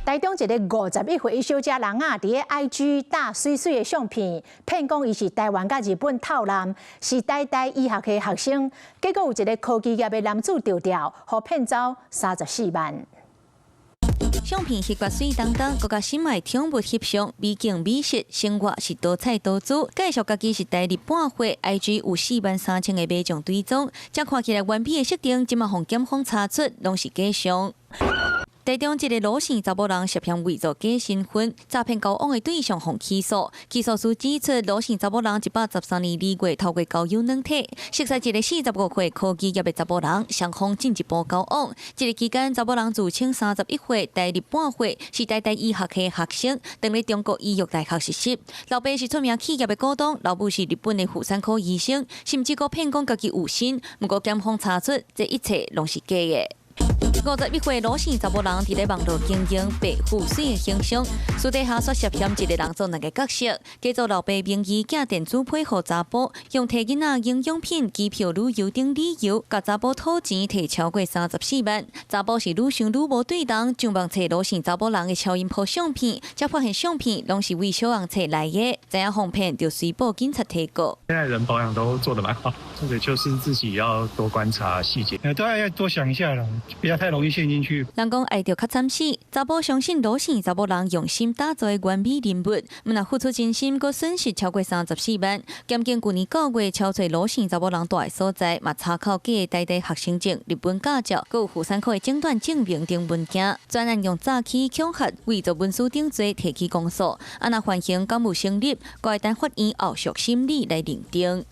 台中一个51歲小姐人啊，佇咧 IG 搭媠媠的相片，騙講伊是台灣佮日本透男，是台大醫學系學生，結果有一个科技業的男子著釣，予騙走34萬。相片翕甲媠當當，閣佮心愛寵物翕相，美景美食，生活是多彩多姿。介紹家己是台日半歲，IG 有4萬3千个迷眾追蹤，這看起來完美的設定，這馬予檢方查出攏是假象。台中一个盧姓查某人涉嫌偽造假身份，詐騙交往的對象予起訴。起訴書指出，盧姓查某人113年2月透過交友軟體，識識一个45歲科技業的查某人，雙方進一步交往。這个期間，查某人自稱31歲，台日半歲，是台大醫學系學生，當咧中國醫藥大學實習。老爸是出名企業的股東，老母是日本的婦產科醫生，甚至閣騙講家己有身。毋過檢方查出，這一切攏是假的。51歲盧姓查某人佇咧網路經營白富美的形象，私底下煞涉嫌一个人做兩个角色，假做老爸名義寄電子批予查埔，用提囡仔營養品、機票、旅遊等理由，共查埔討錢，提超過34萬。查埔是愈想愈無對路，上網揣盧姓查某人的超音波相片，才發現相片攏是對小紅冊來的，知影予騙就隨報警察提告。現在人保養都做得蠻好，這個就是自己要多觀察細節，都要多想一下啦，不要太容易陷進去。人講愛著較慘死，查埔相信盧姓查某人用心打造的完美人物，毋若付出真心，閣損失超過34萬。檢警舊年9月搜揣盧姓查某人蹛的所在，嘛查扣假的台大學生證、日本駕照，閣有婦產科的診斷證明等文件，專案用詐欺、恐嚇、偽造文書等罪提起公訴。啊，若犯行敢有成立，閣會等法院後續審理來認定。